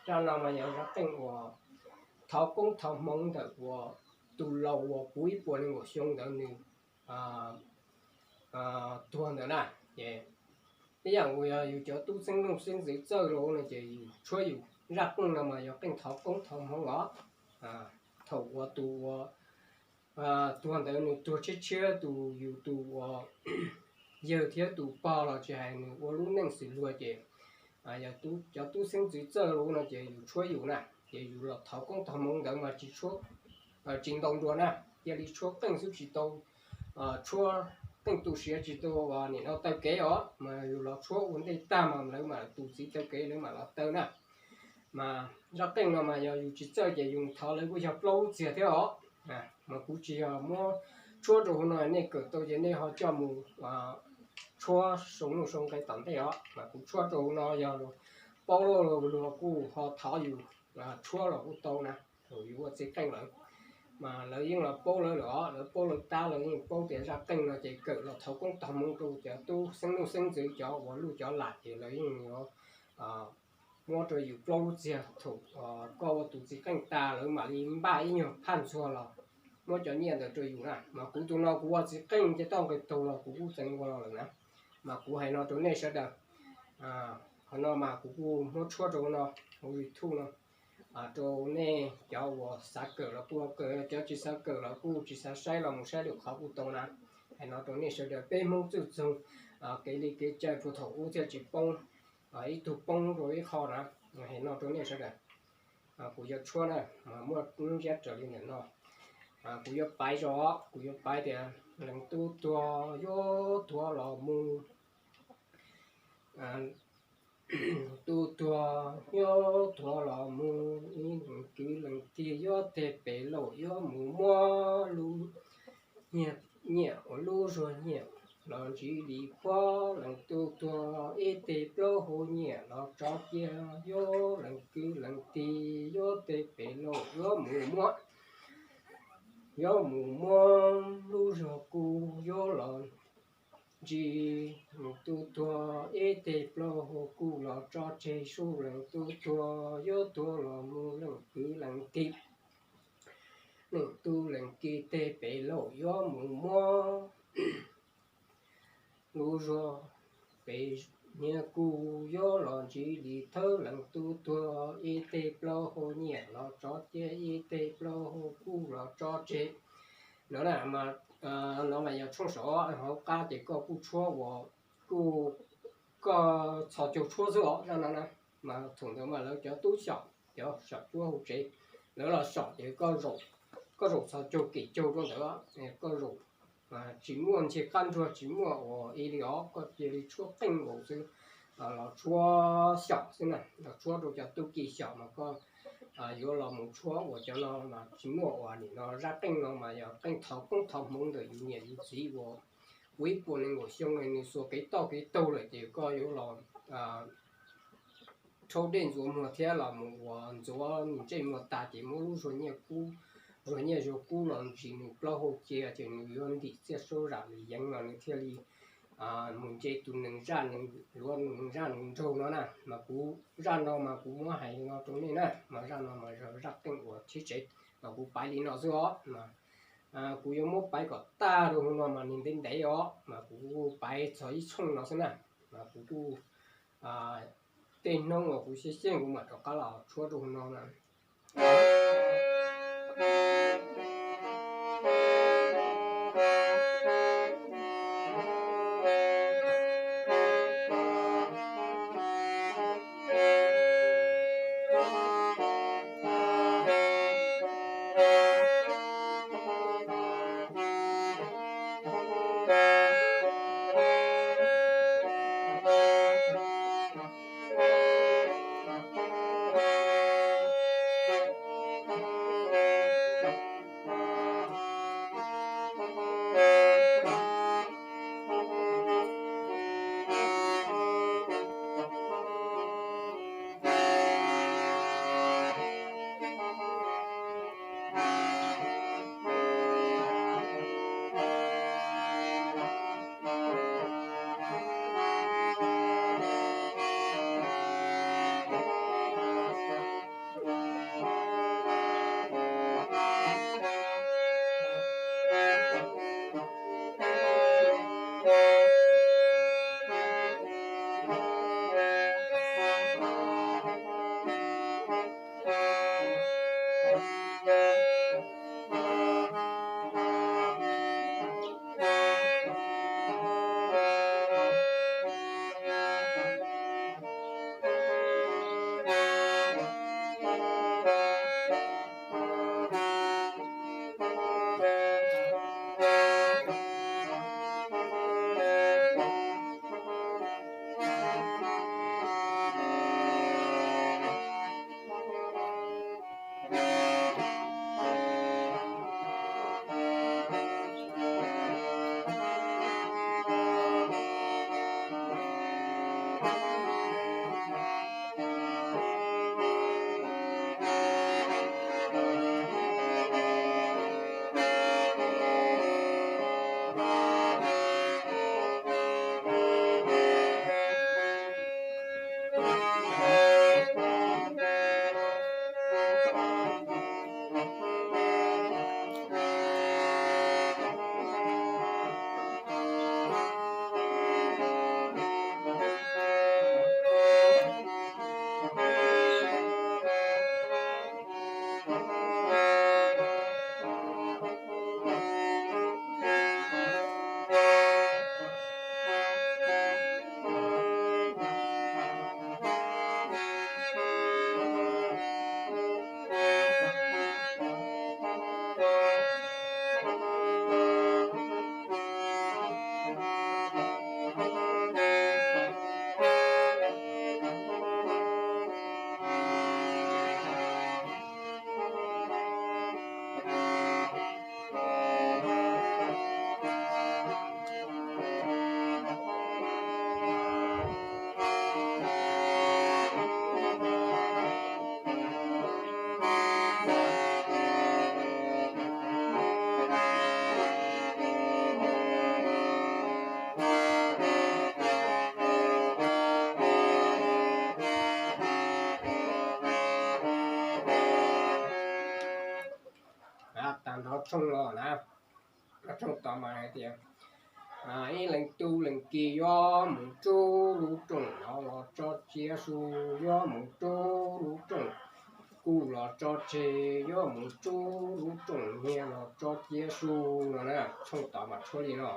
Zaj no mas yog zaj qeej uas thov koob thov hmoov ntawm uas tus laus uas puv ib puas nees nkaum xyoo ntawd nws tuag ntawd na. Ces ib yam uas yog yus cov tub xeeb leej xeeb ntxwv txawj los no ces yus tshuab yus zaj qeej no mas yog qeej thov koob thov hmoov os. Thaum uas tus uas tuag ntawd nws tuag tshiab tshiab, tus yus tus uas yawg thiab tus pog los tsis hais nws ua lub neej xws luag ces yog cov tub xeeb ntxwv txawj los no ces yus tshuab yus na, ces yus los thov koob thov hmoov ntawd mas tsis tshuab, tsis ntaus nruas na, cia li tshuab qeej xwb tsis tau tshuab qeej tu siav tsis tau nim no taw kev os, mas yus los tshuab ua ntej tag mas lawv mam tus txiv taw kev lawv mam los taw na. Mas zaj qeej no mas yog yus tsis txawj ces yus thov lawv kuj yog plaub lub txiag thiab os. Mas kuv tsis yog muab tshuab rau hauv no, nej kawm tau ces nej ho coj mus tshuab sau nuj sau nqe tom ntej os. Mas kuv tshuab rau hauv no yog paub luag kuj ho thov yus tshuab los kuj tau na. Thaum yus ua txiv qeej lawm mas lawv yeej los paub lawv lawm os, lawv paub lawv tab lawv yeej paub tias zaj qeej no ces kawm los thov koob thov hmoov rau cov tub xeeb leej xeeb ntxwv cov uas luj cov lam ces lawv yeej yuav muab rau yus plaub lub txiag. Thaum koj ua tus txiv qeej tas lawv mam li npaj ib nyuag phaj ntxuag los muab cov nyiaj ntawd rau yus na. Mas kuv tus no kuv ua txiv qeej ces toj nqes taug los kuv kuj txeev ua los lawm na. Mas kuv hais no rau nej sawv daws, qhov no mas kuv kuj muab tshuab rau no hauv YouTube no rau nej cov uas xav kawm los kuj kawm, cov tsis xav kawm los kuj tsis xav saib los mus saib lwm qhov kuj tau na. Hais no rau nej sawv daws peb Hmoob txwj txoog, kev li kev cai puag thaum ub thiaj tsis poob, ib tug poob rau ib qho na. Hais no rau nej sawv daws, kuv yuav tshuab na, mas muaj hnub ntsiab raws li ntawm no. Kuv yuav paiv zog, kuv yuav paiv tias leej tub tuag yuav tuag los mus, tub tuag yuav tuag los mus, ib leej kwv leej tij yuav teg pem lauj yuav mus muab lub nyiaj, nyiaj uas lub zuag nyiaj los ntsib li puab. Leej tub tuag ib teg plaub hau nyiaj los tso cia, yuav leej kwv leej tij yuav teg pem lauj yuav mus muab, yuav mus muab lub zuag kuj yuav los ntsib. Leej tub tuag ib teg plaub hau kuj los tso tseg sub, leej tub tuag yuav tuag los mus leej kwv leej tij, leej tub leej tij teg pem lauj yuav mus muab lub zuag pem nyiaj kuj yuav los ntsib li thawb. Leej tub tuag ib teg plaub hau nyiaj los tso cia, ib teg plaub hau kuj los tso tseg. No na mas, no mas yog tshooj saum hauv qab ces koj kuj tshuab uas kuj, koj txhos caug tshuab xwb os zaj no na. Mas thaum ntawd mas lawv cov tub xyaum, cov xyaum cuab hauv tsev, lawv los xyaum ces koj zaum txhos caug kem caug rau ntawd, koj zaum tsis muaj ntxhia qab ntsuag tsis muaj uas i li os, koj cia li tshuab qeej nkaus xwb, los tshuab xyaum xwb na, los tshuab rau cov tub ki xyaum mas koj yuav los mus tshuab uas cov no mas tsis muaj uas nim no zaj qeej no mas yog qeej thov koob thov hmoov ntawm yus niam yus txiv uas ua ib puas nees nkaum xyoo nws xuas kev toj kev taug lawm ces koj yuav los rhaub dej ntxuav muag thiab los mus uas ntxuav nws ntsej muag tas ces muab lub zuag nyiaj kub, zuag nyiaj zuag kub los ntsis nws plaub hau cia ces nws yuav ntim txiaj suab zam li yeev los nws thiaj li mus nce tus nees zaj, luav nees zaj nees nraug no na. Mas kuv zaj no mas kuv muab hais li no rau nej na, mas zaj no mas yog zaj qeej uas tshib tsev, mas kuv paiv li no xwb os. Mas kuv yuav muab paiv kom tag rau hauv no mas nws ntev ntev os, mas kuv paiv txog ib tshooj no xwb na. Mas kuv kuj, tej hnub uas kuv xyeej xyeej kuv mam rov qab los tshuab rau hauv no na. tshooj no na. Tshooj tod mas hais tias, ib leeg tub leeg kiv yuav mus rub lub rooj no los tso tsiav su, yuav mus rub lub rooj kub los tso tseg, yuav mus rub lub rooj nyiaj los tso tsiav su no na. Tshooj tod mas tshuab li no.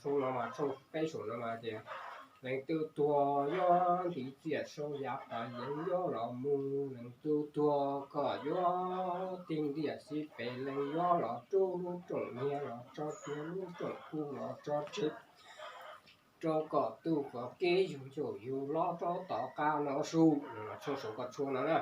Tshooj no mas, tshooj peb saum no mas tias, leej twg tuag yuav ntiv txiaj saum yav qab yeeb yuav los mus, leej twg tuag koj yuav tig ntiaj teb pem, leej yuav los rub lub rooj nyiaj los tso tsiav, lub rooj kub los tso tseg, rau kom tus koj kev yug ncauj yug lo rau tom qab no su. Tshooj saum koj tshuab no na.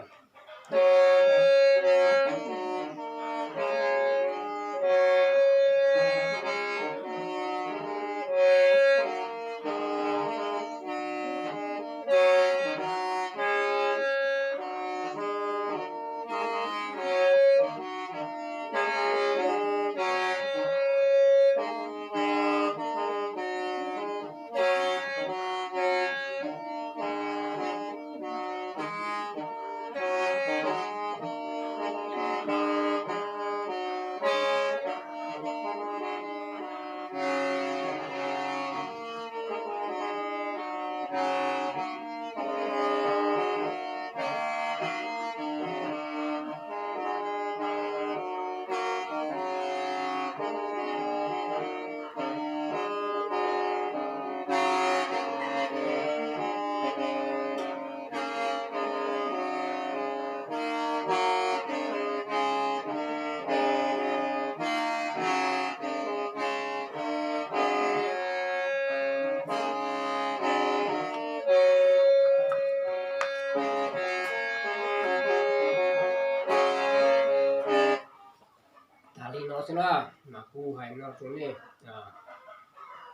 Tas li no xwb na, mas kuv hais no rau nej,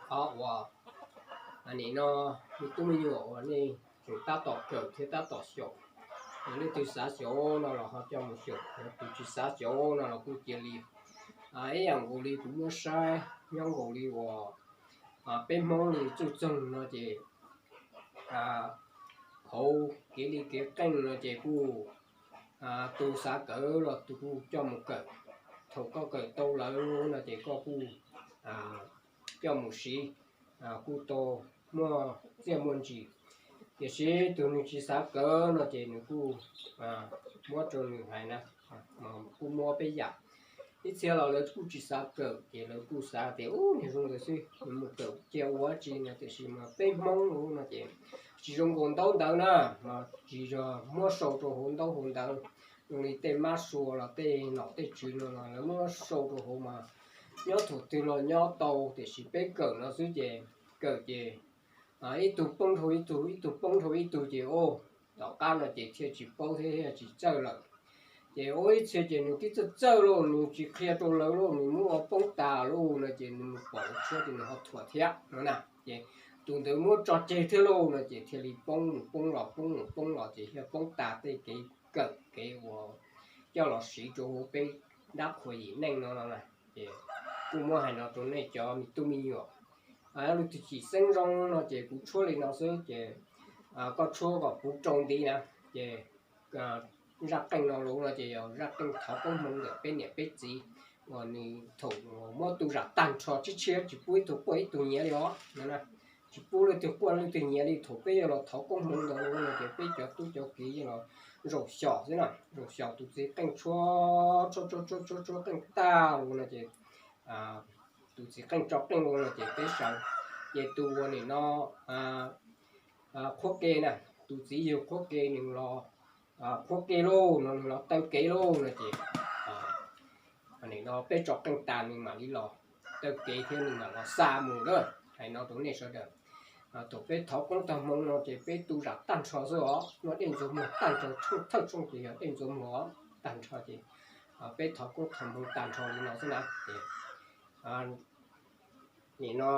qhov uas nim no me tub me nyuam uas nej tseem tab tom kawm thiab tab tom xyaum, yog leej twg xav xyaum no los ho coj mus xyaum, yog tus tsis xav xyaum no los kuj cia li. Ib yam nkaus li kuv muab saib nyob nkaus li uas peb Hmoob li txuj txoog no ces hauv kev li kev qeej no ces kuj tus xav kawm los tus kuj coj mus kawm. Thaum koj kawm tau lawm no ces koj kuj coj mus siv, kuj tau muaj txiaj muaj ntsig. Tiam sis tus nws tsis xav kawm no ces nws kuj muab rau nws hais na, kuj muab peb yam. Ib txhia los lawv kuj tsis xav kawm ces lawv kuj xav tias ub, niag zoo ntawd xwb, nws mus kawm cia ua dab tsi no. Tiam sis mas peb Hmoob no ces tsis zoo nkaus ntaub ntawv na, mas tsis yog muab sau rau hauv ntaub hauv ntawv zoo li tej mab sua los tej nom tej tswv no los lawv muab sau rau hauv mas nyob thaum twg los nyob tau. Tiam sis peb kawm no xwb ces kawm ces ib tug poob dhau ib tug, ib tug poob dhau ib tug ces ub, tom qab no ces thiaj tsis paub thiab thiaj tsis txawj lawm. Ces ua ib txhia ces nws twb txawj txawj lauj, nws tsis qhia rau lawv lauj, nws muab ua poob tas lauj no ces nws mus pom lawv tshuab ces nws ho thuam thiab no na. Ces tus ntawd muab tso tseg thiab lauj no ces thiaj li poob mus poob los poob mus poob los ces thiaj poob tas tej kev kawm kev uas coj los siv rau hauv peb dab qhuas yim neej no no na. Ces kuj muab hais no rau nej cov me tub me nyuam, leej twg tsis xeeb zoo no ces kuv tshuab li no xwb ces koj tshuab kom puv rau ntiv na. Ces zaj qeej no los no ces yog zaj qeej thov koob hmoov ntawm peb niam peb txiv, uas nws thaum muab tu zam tag nrho tshiab tshiab tsis pub ib tug quaj ib tug nyiav li os no. Tsis pub leej twg quaj leej twg nyiav li. Thaum peb yuav los thov koob hmoov ntawd no ces peb cov tub cov kiv yeej los zaum xyom xwb na, zaum xyom tus txiv qeej tshuab tshuab tshuab tshuab tshuab qeej tag los no ces tus txiv qeej tso qeej los no ces peb sawv, ces tus uas nim no qhuab ke na, tus txiv yug qhuab ke nws los qhuab ke lauj no, nws los taw kev lauj no ces nim no peb tso qeej tas nws mam li los taw kev thiab nws mam los xa mus lawm. Hais no rau nej sawv daws, thaum peb thov koob thov hmoov no ces peb tu zam tag nrho xwb os, muaj dej ntxuag muag tag nrho, thawj tshooj ces yog dej ntxuag muag tag nrho ces peb thov koob thov hmoov tag nrho li no xwb na ces nim no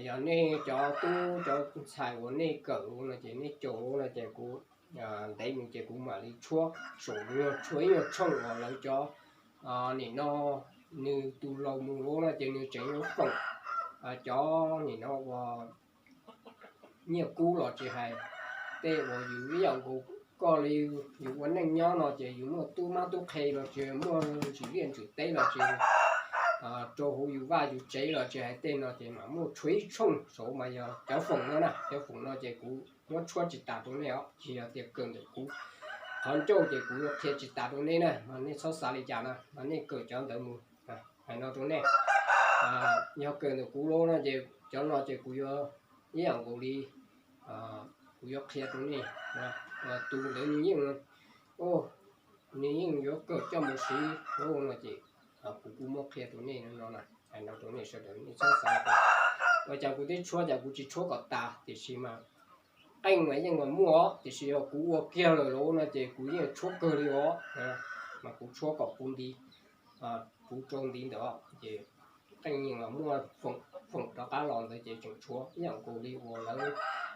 yog nej cov tub cov ntxhais uas nej kawm no ces nej caum no ces kuv ntev mus ces kuv mam li tshuab saum nyuag tshuab ib nyuag tshooj uas lawv cov nim no nws tus laus mus lawm no ces nws tseem yuav foom cov nim no uas nyiaj kub los tsis hais, tej uas yus ib yam nkaus koj li, yus ua neej nyob no ces yus muaj tub mab tub qhe los tsis muaj ntsis liaj ntsis teb los tsis rau hauv yus vaj yus tsev los tsis hais tej no ces mam muaj tshuav ib tshooj saud mas yog cov foom no na. Cov foom no ces kuv muab tshuab tsis tas rau nej os, tsis yog tias kawm ntawm kuv. Qhov ncauj ces kuv yuav qhia tsis tas rau nej na, mas nej txhob xav li cas na, mas nej kawm cov ntawd mus. Hais no rau nej, yog kawm ntawm kuv lawm no ces cov no ces kuv yuav ib yam nkaus li kuv yuav qhia rau nej. Tus ntawd nws yeej, nws yeej yuav kawm coj mus siv lawm no ces kuv kuj muab qhia rau nej no na. Hais no rau nej sawv daws nej txhob xav tias ua cas kuv twb tshuab cas kuv tsis tshuab kom tas, tiam sis mas qeej mas yeej los muaj os, tiam sis yog kuv ua kiag lawm lauj no ces kuv yeej tshuab kawg li os, mas kuv tshuab kom puv nti, puv rau nti ntawd ces qeej yeej los muaj, foom rov qab los ntawd ces tseem tshuav ib yam nkaus li uas lawv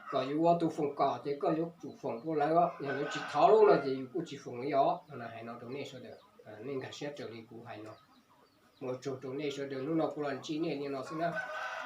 kom yus ua tus foom kom ces koj yuav tsum foom rau lawv os, yog lawv tsis thov lawm no ces yus kuj tsis foom li os no. Hais no rau nej sawv daws, nej nkag siab raws li kuv hais no. Ua tsaug rau nej sawv daws, hnub no kuv los ntsib nej li no xwb na.